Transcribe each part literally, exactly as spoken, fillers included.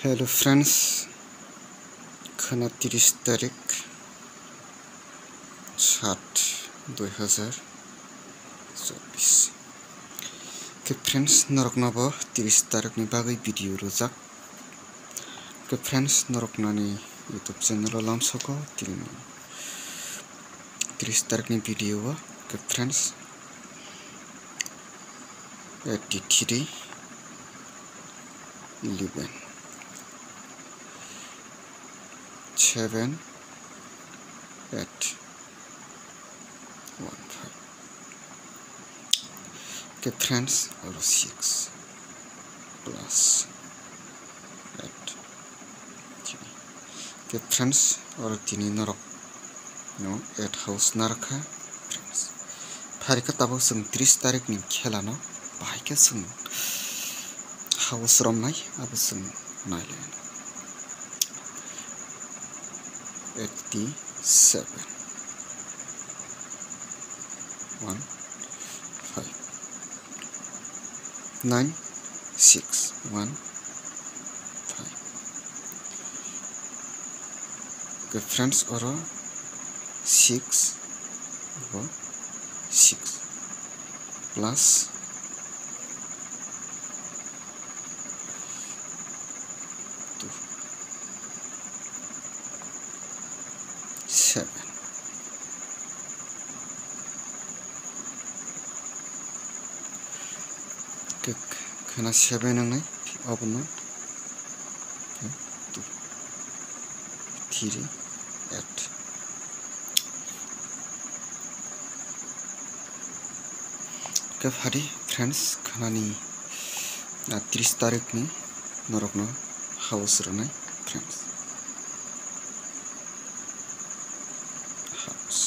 Hello friends, khana tris tarik sat dui hazar chobbish. Ke friends, norokno bo tris tarikni bagwi video rwjak. Ke friends, norok nani YouTube channel o lamsoko tini tris tarikni video o. Ke friends, eighty three, eleven, seven, eight, one five. Ke friends, oro six plus eight. Ke friends, oro tini norok no eight house narwkha friends. Phaikha tabuk chwng tris tarikni khelano bahai khe chwng house romnai, abo chwng nailai. Eighty seven, one five, nine six, one five. Ke friends, oro six, oro six plus two, seven. Ke khana seven wngnai, abono two, three, eight. Khe phadi friends, khanani, ah, tris tarikni norokno house rwnai friends. House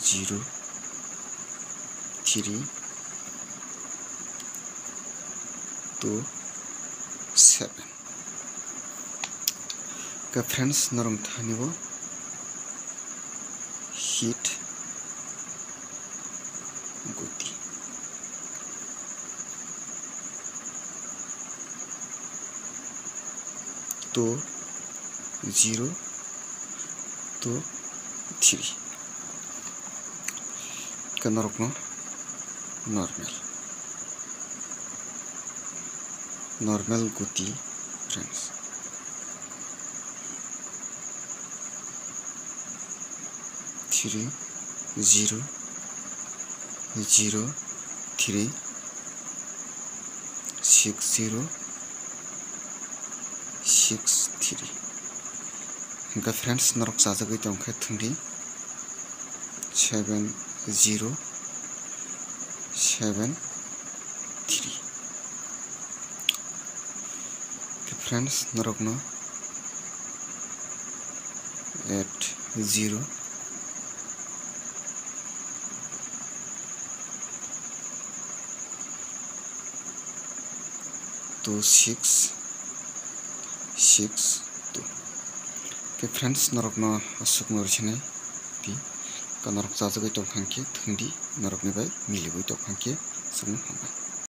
zero three two seven. Ke friends, norok thani bo hit guti two zero two three. Ke norokno normal, normal guti friends. Three zero zero three six zero six three. Hingke friends, norok chajagwi tongkhe thwngdi seven zero seven three. Friends, norokno eight zero two six six two. Ke friends, norokno aswk norsinai di ka norok chajagwi tongkha khe thwngdi, norokni bai miliwi tongkha khe chwngno hambai.